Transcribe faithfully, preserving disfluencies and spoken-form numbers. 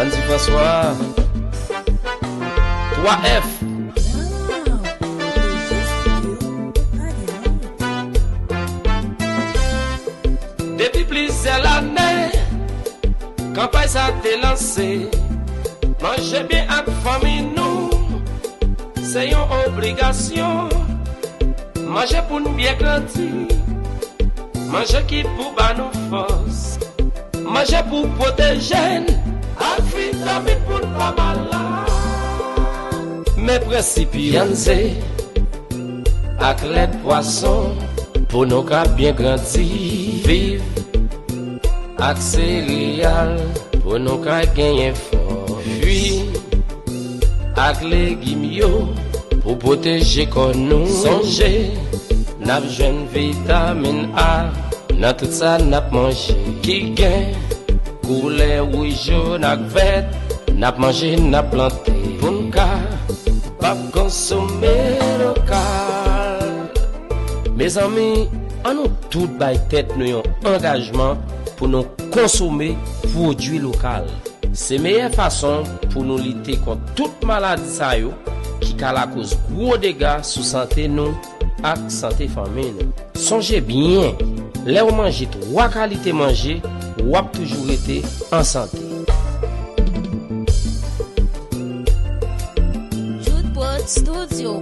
Andy François, twa F. Depi plizyè lane, kanpay sa te lanse. Manje byen ak fanmi nou, se yon obligasyon. Manje pou n byen grandi. Manje ki pou ba nou fòs. Manje pou pwoteje n ak vitamin pou n pa malad. Men prensip yo. Vyann, ze ak lèt pwason pou nou ka byen grandi. Viv ak sereyal pou nou ka genyen fòs. Fwi ak legim yo pou pwoteje kò nou. Sonje, n ap jwenn vitamin A nan tout sa n ap manje. Ki gen koulè wouj, jòn ak vèt, n ap manje, n ap plante. Pou n ka pap konsome lokal. Mezanmi, ann nou tout bay tèt nou yon angajman pou nou konsome pwodui lokal. Se meyè fason pou nou lite kont tout maladi sa yo ki ka lakoz gwo dega sou sante nou ak sante fanmi nou. Sonje byen, lè w manje twa kalite manje, w ap toujou rete an sante. Jude Prod Studio.